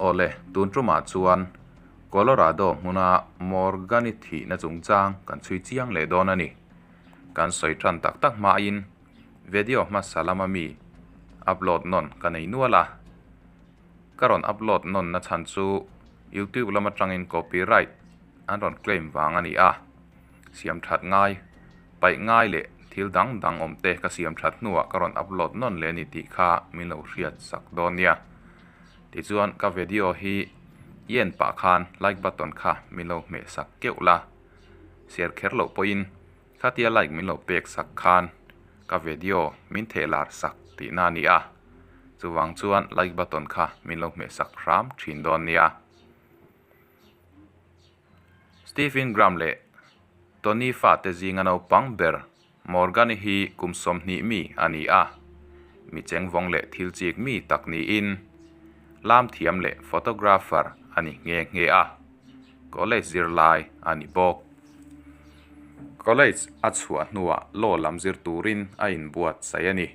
Awle, tun tumah chuan Colorado hmuna Morgan-i thihna chungchang kan chhui chiang leh dawn a ni. Kan sawi tan tak tak hmain video hmasa lama mi upload nawn ka nei nual a. Ka rawn upload nawn na chhan chu YouTube lam atangin copyright an rawn claim vang a ni a. Siam that ngai, paih ngai leh thil dang dang awm te ka siam that hnuah ka rawn upload nawn leh a ni tih kha min lo hriat sak dawn nia. Tichuan ka video hi i en pah khan like button kha min lo hmeh sak keuh la, share kher loh pawhin khatia like min lo pek sak khan ka video min theh lar sak tihna a ni a, chuvang chuan like button kha min lo hmeh sak hram thin dawn nia. Stephen Graham leh Tony fate zinga naupang ber Morgan-i hi kum 20 mi a ni a, mi chengvawng leh thil chik mi tak niin lam thiam leh photographer a ni nghe nghe a, college zirlai a ni bawk. College a chhuah hnuah law lam zir turin a inbuatsaih a ni.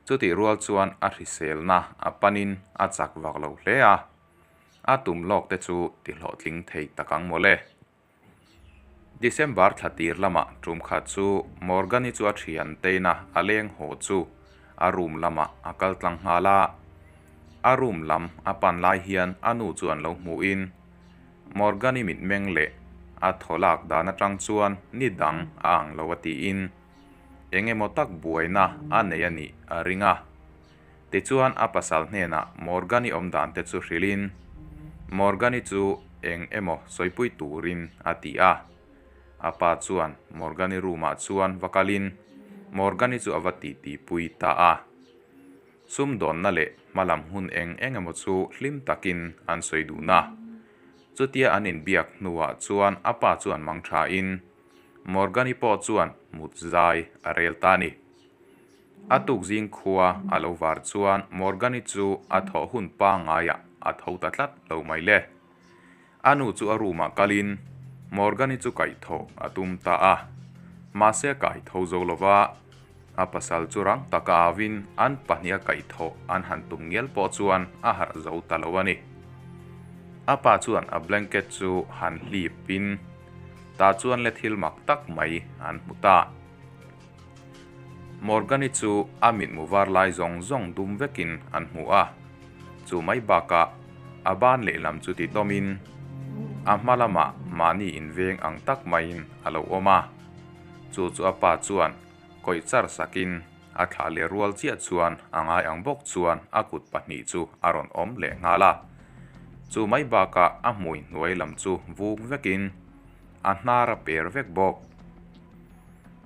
Chutih rual chuan a hriselna a panin a chak vak lo hle a, a tum lawk te chu tihlawhtling thei tak ang mawle. December thla tir lamah tum khat chu Morgan-i chu a thian teina a leng haw chu a room lamah a kal tlang nghal a. A room lam a pan lai hian a nu chu an lo hmuhin Morgan-i mitmeng leh a thaw lak dan atang chuan ni dang a ang lo a tiin eng emaw tak buaina a nei a nih a ring a. Tichuan a pasal hnenah Morgan-i awm dan te chu hrilhin Morgan-i chu eng emaw sawipui turin a ti a. A pa chuan Morgan-i room-ah chuan va kalin Morgan-i chu a va titipui ta a. Sumdawnna leh hmalam hun eng eng emaw chu hlim takin an sawi dun a. Chutia an inbiak hnuah chuan a pa chuan mang thain Morgan-i pawh chuan mut zai a rel ta a ni. A tuk zing khua a lo var chuan Morgan-i chu a thawh hun pangaiah a tho ta tlat lo mai le. A nu chu a room-ah kalin Morgan-i chu kaihthawh a tum ta a. Mahse a kaitho zo lo va, a pasal chu rang taka auin an pahniha kaihthawh an han tum ngial pawh chuan a harh zo ta lo a ni. A pa chuan a blanket chu han hlipin tah chuan le thil mak tak mai an hmu ta. Morgan-i chu a mitmu var lai zawng zawng dum vekin an hmu a, chu mai bakah a ban lehlam chu ti tawmin a hma lamah mahni inveng ang tak maiin a lo awm a. Chu chu a pa chuan kawih char sakin a thlah leh rual chiah chuan a ngai ang bawk chuan a kut pahnih chu a rawn awm leh nghal a. Chu mai bakah a hmui hnuai lam chu vuk vekin a hnar a per vek bawk.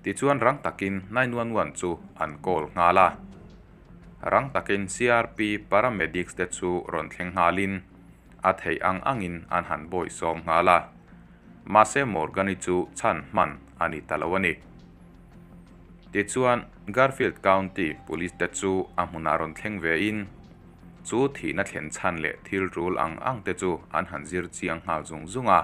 Tichuan rang takin 911 chu an call nghal a. Rang takin CRP paramedics te chu rawn thleng nghalin a theih ang angin an han bawi sawm nghal a. Mahse Morgan-i chu chhan hman a ni ta lo a ni. Tichuan Garfield County Police te chu a hmunah rawn thleng vein chu thihna thlen chhan leh thil tul ang ang te chu an han zir chiang nghal zung zung a.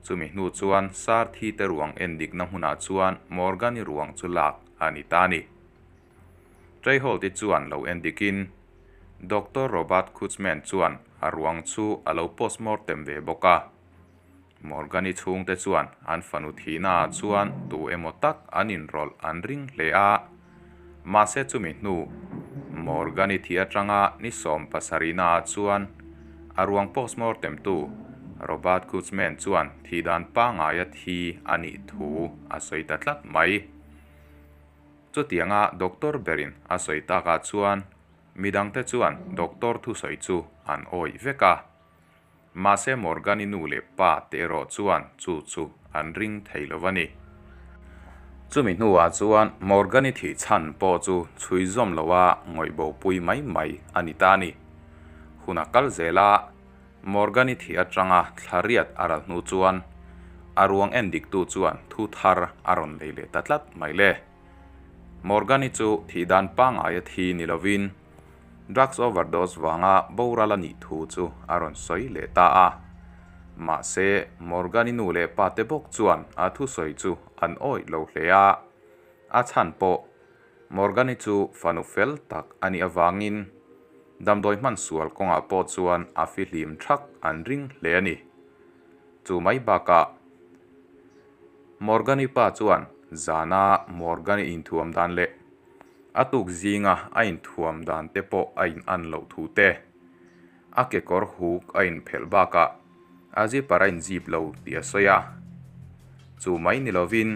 Chumi hnu chuan sar thi te ruang en dikna hmunah chuan Morgan-i ruang chu lak a ni ta a ni. Treyholt-i chuan lo en dikin Doctor Robert Kutzman chuan a ruang chu a lo postmortem ve bawk a. Morgan-i chhungte chuan an fanu thihnaah chuan tu emaw tak an inrawlh an ring hle a. Mahse chumi hnu Morgan-i thi atanga ni 70naah chuan a ruang postmortem tu Robert Kutzman chuan thi dan pangaia thi a nih thu a sawi ta tlat mai. Chutianga doctor berin a sawi takah chuan midangte chuan doctor thusawi chu an awih vek a. Mahse Morgan-i nu leh pa te erawh chuan chu chu an ring thei lo a ni. Chumi hnuah chuan Morgan-i thih chhan pawh chu chhui zawm loa ngawih bopui mai mai a ni ta a ni. Hun a kal zel a, Morgan-i thih atanga thla riat a ral hnu chuan a ruang en diktu chuan thu thar a rawn lei leh ta tlat mai le. Morgan-i chu thih dan pangaia thi ni lovin Drugs overdose vanga boral a nih thu chu a rawn sawi leh ta a. Mahse, Morgan-i nu leh pa te bawk chuan a thusawi chu an awih lo hle a. A chhan pawh, Morgan-i chu fanu fel tak a nih avangin Damdawi hman sual kawngah pawh chuan a fihlim thak an ring hle a ni. Chu mai bakah Morgan-i pa chuan zana Morgan-i inthuam dan leh a tuk zinga a inthuam dan te pawh a in an loh thu te, a kekawr huk a inphelh bakah a zipper a inzip lo tih a sawi a. Chu mai ni lovin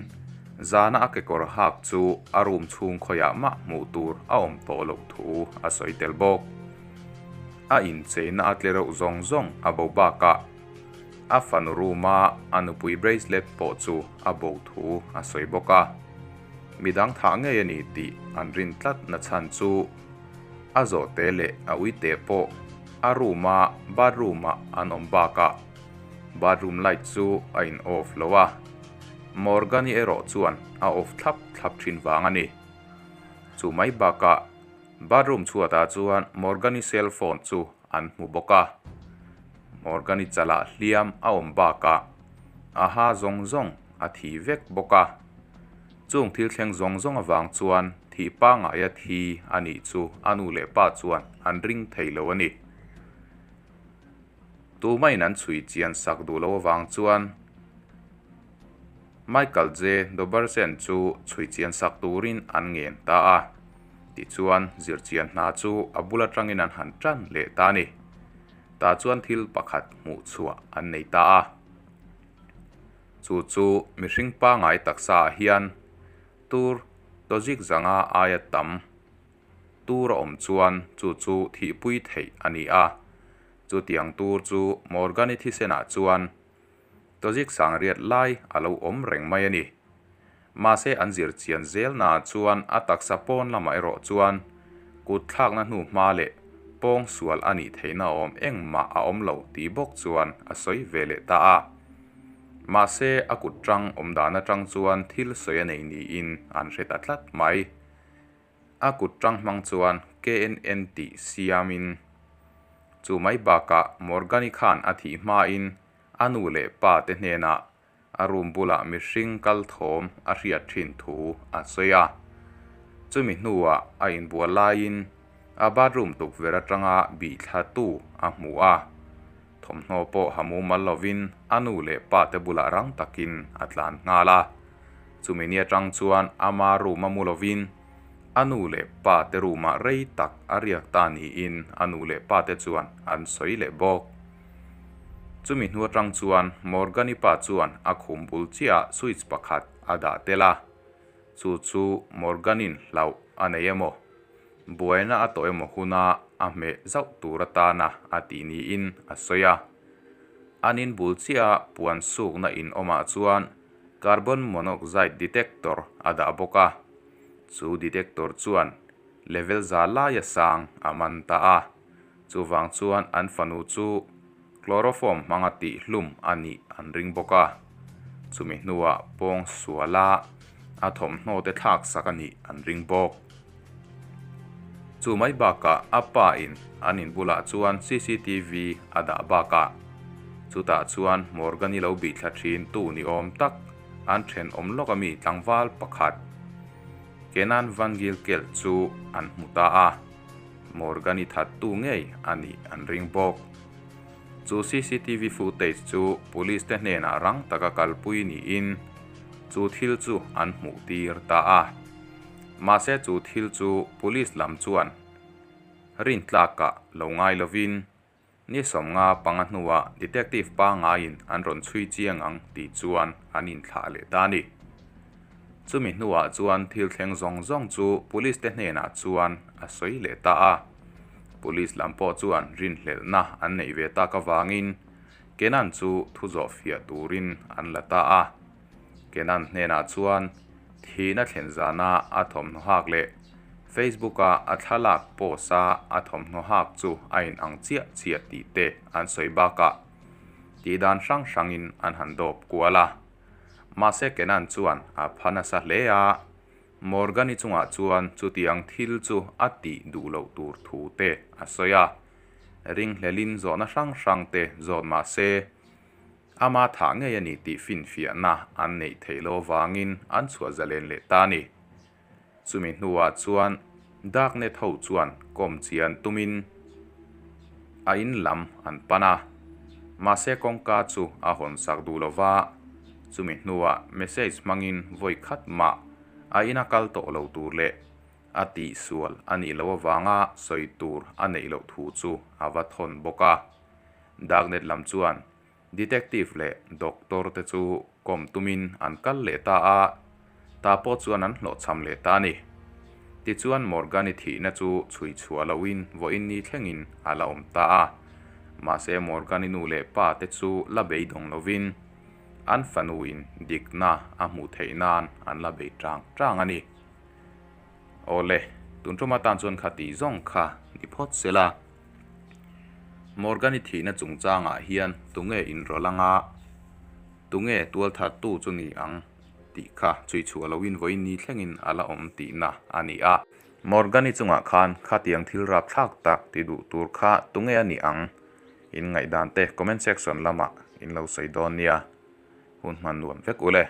zana a kekawr hak chu a room chhung khawiah mah hmuh tur a awm tawh loh thu a sawi tel bawk. A incheina a tle reuh zawng zawng a bo bakah a fanu room a a nupui bracelet pawh chu a bo thu a sawi bawk a. Midang thah ngei a ni tih an rin tlat na chhan chu a zawhte leh a uite pawh a room a bathroom ah an awm bakah bathroom light chu a in off lo a, Morgan-i erawh chuan a off thlap thlap thin vang a ni. Chu mai bakah bathroom chhuatah chuan Morgan-i cell phone chu an hmu bawk a, Morgan-i chalah hliam a awm bakah a ha zawng zawng a thi vek bawk a. Chung thil thleng zawng zawng avang chuan thih pangaia thi a nih chu a nu leh pa chuan an ring thei lo a ni. Tumain an chhui chian sak duh loh avang chuan Michael J. Dobersen chu chhui chian sak turin an ngen ta a. Tichuan zirchian hna chu a bul atangin an han tan leh ta a ni. Tah chuan thil pakhat hmuh chhuah an nei ta a. Chu chu mihring pangai taksa ah hian tur tawzik zanga aia tam tur a awm chuan chu chu thihpui theih a ni a. Chutiang tur chu Morgan-i thisenah chuan tawzik sangriat lai a lo awm reng mai a ni. Mahse an zir chian zelnaah chuan a taksa pawn lamah erawh chuan kut thlakna hnu hma leh pawng sual a nih theihna awm engmah a awm lo tih bawk chuan a sawi ve leh ta a. Mahse a kut tang awm dan atang chuan thil sawi a nei niin an hre ta tlat mai. A kut tang hmang chuan KNN tih siamin chu mai bakah Morgan-i khan a thih hmain a nu leh pa te hnenah A room bulah mihring kal thawm a hriat thin thu a sawi a. Chumi hnuah a inbual laiin a bathroom tukverh atanga bihthlatu a hmu a. Thawmhnaw pawh ha mumal lovin a nu leh pa te bulah rang takin a tlan nghal a. Chumi ni atang chuan ama room a mu lovin a nu leh pa te room ah rei tak a riak ta niin a nu leh pa te chuan an sawi leh bawk. Chumi hnu atang chuan Morgan-i pa chuan a khum bul chiahah switch pakhat a dah tel a, chu chu Morgan-in hlauh a nei emaw, buaina a tawh emaw huna a hmeh zauh tur atana a tih niin a sawi a. An in bul chiaha puan sukna in awmah chuan carbon monoxide detector a dah bawk a, chu detector chuan level za laia sang a man ta a. Chuvang chuan an fanu chu chloroform hmanga tih hlum a nih an ring bawk a, chumi hnuah pawng suala a thawmhnaw te thlak sak a nih an ring bawk. Chu mai bakah a pa in an in bulah chuan cctv a dah bakah chutah chuan Morgan-i lo bih thla thin tu ni awm tak an thenawm lawk ami tlangval pakhat Kenan Van Gilkel chu an hmu ta a. Morgan-i thattu ngei a nih an ring bawk. Chu cctv footage chu police te hnenah rang taka kalpui niin chu thil chu an hmuh tir ta a. Mahse chu thil chu police lam chuan rintlakah lo ngai lovin Ni sawmnga panga hnuah detective pangaiin an rawn chhui chiang ang tih chuan an inthlah leh ta a ni. Chumi hnuah chuan thil thleng zawng zawng chu police te hnenah chuan a sawi leh ta a. Police lam pawh chuan rinhlelhna an neih ve tak avangin Kenan chu thu zawh fiah turin an la ta a. Kenan hnenah chuan thihna thlen zana a thawmhnaw hak leh Facebook-a a thlalak post-a a thawmhnaw hak chu a inang chiah chiah tih te an sawi bakah tihdan hrang hrangin an han dawp kual a. Mahse Kenan chuan a pha nasa hle a, Morgan-i chungah chuan chutiang thil chu a tih duh loh tur thu te a sawi a, ringhlelin zawhna hrang hrang te zawt mahse Ama thah ngei a ni tih finfiahna an neih theih loh avangin an chhuah zalen leh ta a ni. Chumi hnuah chuan Darknet ho chuan kawm chian tumin a in lam an pan a, mahse kawngka chu a hawn sak duh lova, chumi hnuah message hmangin vawi khat mah a ina kal tawh lo tur leh a tihsual a nih loh avanga sawi tur a neih loh thu chu a va thawn bawk a. Darknet lam chuan Detective leh Doctor te chu kawm tumin an kal leh ta a, tah pawh chuan an hlawhchham leh ta a ni. Tichuan Morgan-i thihna chu chhui chhuah lohin vawiin ni thlengin a la awm ta a. Mahse Morgan-i nu leh pa te chu la beidawng lovin an fanuin dikna a hmuh theih nan an la bei tang tang a ni. Awle, tun tum atan chuan kha tih zawng kha ni phawt se la. Morgan-i thihna chungchangah hian tunge inrawlh anga tunge tualthattu chu ni ang tih kha chhui chhuah loin vawiin ni thlengin a la awm tihna a ni a. Morgan-i chungah khan khatiang thil rapthlak tak ti duh tur kha tunge a nih ang? In ngaihdan te comment section lamah in lo sawi dawn nia. Hun hman nuam vek u le.